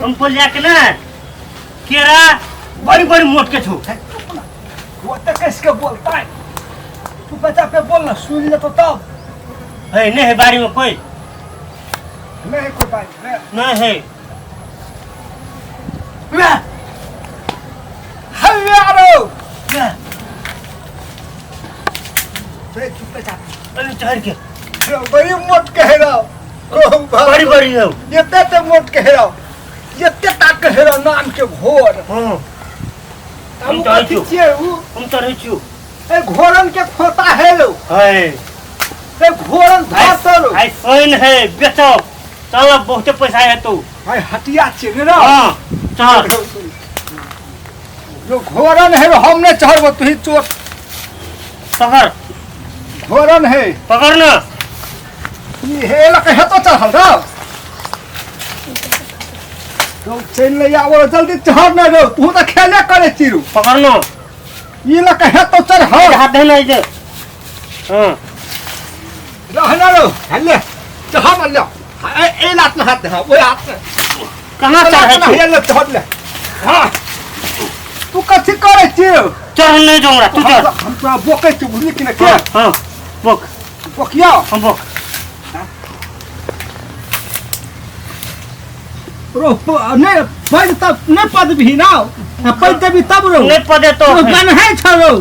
हम बोलिया के ना केरा बड़ी बड़ी मोट के छौ। वो तो कैसे बोलता है तू बच्चा पे बोल ना सुन ले तो तब। है नहीं है बाड़ी में कोई? नहीं है कोई बाड़ी में। नहीं है। वे हल्ले आरो वे रे चुप जा। अरे चढ़ के बड़ी मोट के है रहो। बड़ी बड़ी है। एते ते मोट के है रहो, एते ताक के है रहो नाम के घोर। हाँ। हम हम तो कथी छियै उ? हम तो रहै छियौ। ए घोरन के खोता है लो। है। ए घोरन धासर। आइ सोइन है बेचो चल बहुते पैसा है तू। भाई हटिया छियै ने रौ। हाँ चल। जो घोरन है हम ने चढ़बो तू ही चोट। पकड़। घोरन है। पकड़ ना। ई हे लक हे तो चढ़ल रौ। तो चल ले आवो जल्दी चढ़ ना रौ, तू तो खेले करे चिरू। पकड़ लो। ई लक हे तो चढ़। हाथ दे ना इधर। हाँ रहना रौ, हल्ले चढ़ मत ले। ए ए लात में हाथ दे, हाँ ओए हाथ में। कहाँ चढ़ है तू? हे ले चढ़ ले। हाँ तू कथी करे छियो? चढ़ नहीं जाऊंगा तू चढ़। हम तोरा बोकै छी बुझली कि ने के? हाँ, हाँ बोक। बोकिया। हम बोक। रो नहीं पद तब नहीं पद भी ना आ पद देबी तब रो। नहीं पदे तो ओ गन्है छौ रौ।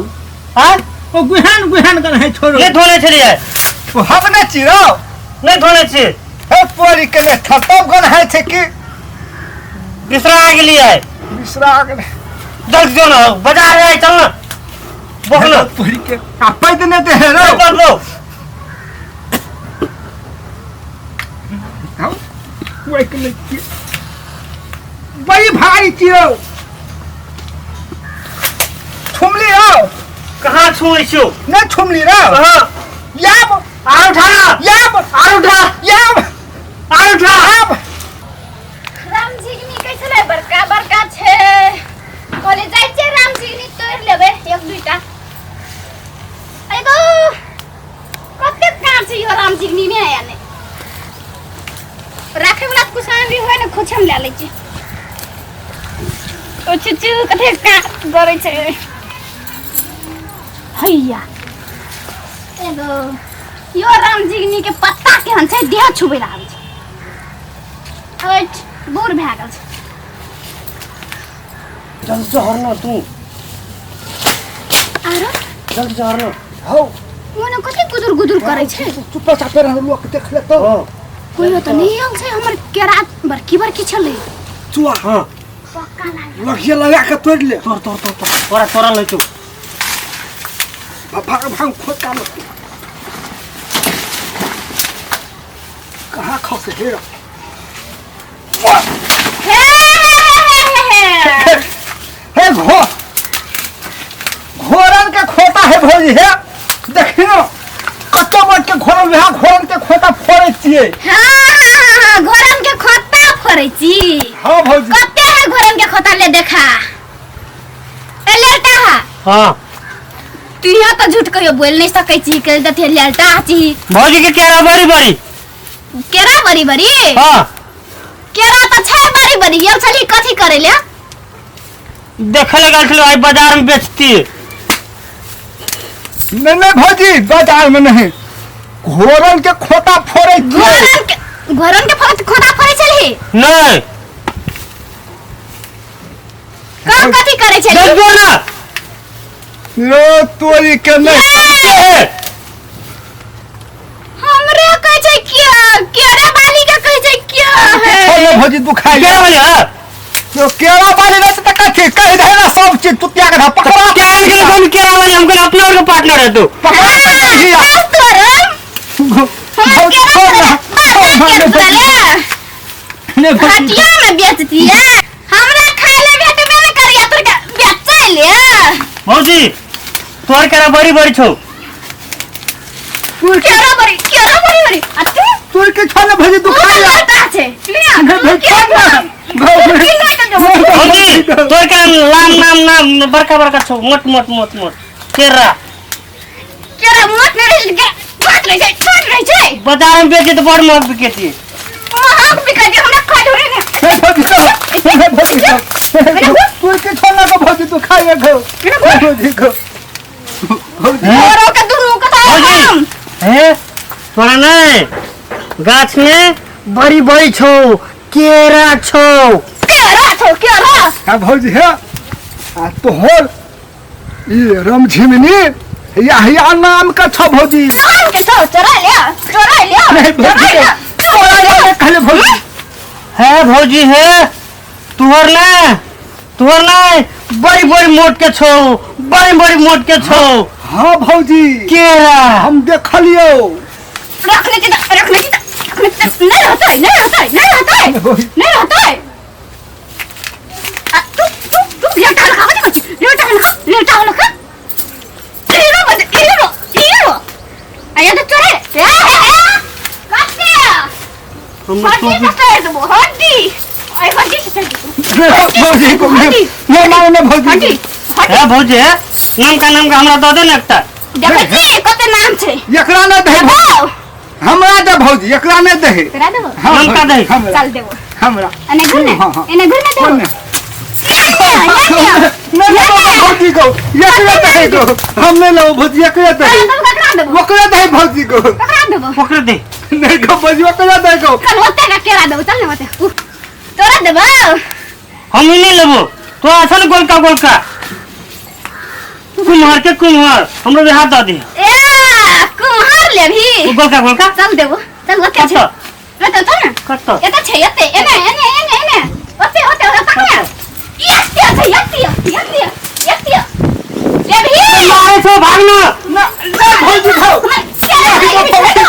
हाँ? ओ गुहान गुहान गन्है छौ रौ। नहीं धोने छलियै। ओ हम नहि छी रौ। नहीं धोने छी। हे पोरी के ने तब गन्है छै कि? बिसरा गेलियै। बिसरा गेलै। जल्दी जो ना बाजार है चल ना। बोक ना। पोरी के आ पद नहि दे हे रौ। नहीं पद लो। हम ओइ के नहि छी। बड़ी भारी छी रौ। छुमली रौ। कहाँ छुमै छियौ? नहि छुमली रौ। कहाँ? याब। आर उठा। याब। आर उठा। याब। आर उठा। याब। रामझिगनी कैसे लै बड़का बड़का छै। कहले जाइ छियै रामझिगनी तोड़ि लेबै एक दुईटा। अरे गो कतेक काम छै यो रामझिगनी मे आया ने। राखे वाला कुछ भी होय ने खोछम ले लै छी। ओ चुचु कते काट गरै छै। हैया एगो यो रामझिगनी के पत्ता केहन छै देह छुबै ला आबै छै। ऐठ बूढ़ भए गेल छै। जल्दी चढ़ ना तू। आरो? जल्दी चढ़ ना। हौ। ओने कथी गुदुर गुदुर करै छै? चुप चापे रह लोक देख लेतौ। हाँ। कोइयो तऽ नहि आयल छै। हमर केरा बड़की बड़की छलै। चुआ। हाँ। पक्का लागल। लठिया लगा के तोड़ ले। तोड़ तोड़ तोड़ तोड़। तोरा तोरा लै छौ। भाग भाग खोता मत। कहाँ खसे हे रे? हे हे घो घोरन के खोता है भौजी हे देखियो कत्तो मत के घोरन वहाँ घोरन के खोता फोड़ै छियै। हाँ, घोरन के खोता फोड़ै छी। हाँ भौजी। कते है घोरन के खोता ले देखा। ए लेटा हा। हाँ। तू यहाँ तो झूठ कहियो बोल नहीं सकै छी के दथे लेटा छी। भौजी के केरा बड़ी बड़ी। केरा बड़ी बड़ी? हाँ। केरा तो छै बड़ी बड़ी। ये छली कथी करे ले? देखे लगा छलो आई बाजार में बेचती। नहीं नहीं भौजी बाजार में नहीं, घोरन के खोता फोड़ै छियै। घोरन के खोता फोड़ै छली? नहीं। कौन कथी करे छली? देख जो ना। लो तोरी के नहीं। के? हमरे कहै छै किया? केरा वाली के कहै छै किया है? छोड़ भौजी दुखाइ। केरा वाली है? तो केरा वाली नहीं तो कथी कह दे ना सब चीज तू त्याग दे पकड़ा। क्या के कौन केरा वाली? हमको अपना और पार्टनर है तू। पकड़ा तो नहीं है। तोरा हम केरा तोरा ले। नहीं भौजी। हटिया में बेचती है। हमरा खाए ले भेटबे नहीं करिया तोर के बेचै ले। भौजी तोर केरा बड़ी बड़ी छौ। केरा बड़ी, केरा बड़ी बड़ी। आ तू? तोर के छोड़ ना भौजी दुखाइ। तू लड़ता छै। नहीं भौजी, छोड़ ना। भौजी तोर के लाम नाम नाम बड़का बड़का छौ, मोट मोट मोट मोट केरा। केरा मोट नहीं रहै छै, छोट रहै छै, छोट रहै छै। बाजार में बेचे तो बड़ महग बिके छी। महग बिकै छै, हमरा खाइ धोरे ने। नहीं भौजी, तू के छोड़ ना भौजी, तू खाइए खो भौजी को। भौजी तोरो के दुनू के तो भौजी। हम हे तोरा नहीं, गाछ में बड़ी बड़ी छौ केरा छौ। केरा छौ केरा। हाँ भौजी हे, आ तोहर ई रमझिमनी या या नाम का छौ भौजी। नाम के छौ, चोरा लिया चोरा लिया। नहीं भौजी, तोरा लिया कहले भौजी। हे भौजी हे, तुहर ना तुहर ना बड़ी बड़ी मोट के छौ, बड़ी बड़ी मोट के छौ। हाँ भौजी केरा हम देखलियो। रखने की रखने की रखने की नहीं रहता है, नहीं रहता है, नहीं रहता है, नहीं रहता है। तू तू तू लेटा खा, लेटा खा, लेटा खा। हीरो बज हीरो हीरो आया तो चोरे। ए ए कते हड्डी से तोड़ देबो, हड्डी आई हड्डी से तोड़ देबो। भौजी को नहीं मानो ना भौजी। हड्डी। हे भौजी हे, नाम का हमरा दऽ दे ने एकटा। देखै छी कते नाम छै। एकरा नहीं दे देबो। हमरा दे भौजी, एकरा नहीं दे। तोरा देबो। हाँ, नाम का दे। हमरा चल देबो। हमरा एने घुर ने। हाँ, हाँ। एने घुर ने देबो। नहीं नहीं भौजी को एकरा दे को हम नहीं लो भौजी, एकरा दे। ककरा देबो? ओकरा दे भौजी को। ककरा देबो? ओकरे दे। नहीं को भौजी ओकरा दे को। चल ओते का केरा देबो, चल ने ओते। तोरा देबो। हम नहीं लेबो, तो अच्छा ने गोलका गोलका कुम्हर के कुम्हर हमरो भी हाथ दऽ दे। ए कुम्हर लेबही? गोलका गोलका। चल देबो, चल ओते छै। कत? ओते चल ने। कत? एते छै, एते एने एने एने एने ओते ओते ओते तक ने। एते छै, एते एते एते लेबही। मारे छौ, भाग ना। ना ना भौजी खाओ। केरा।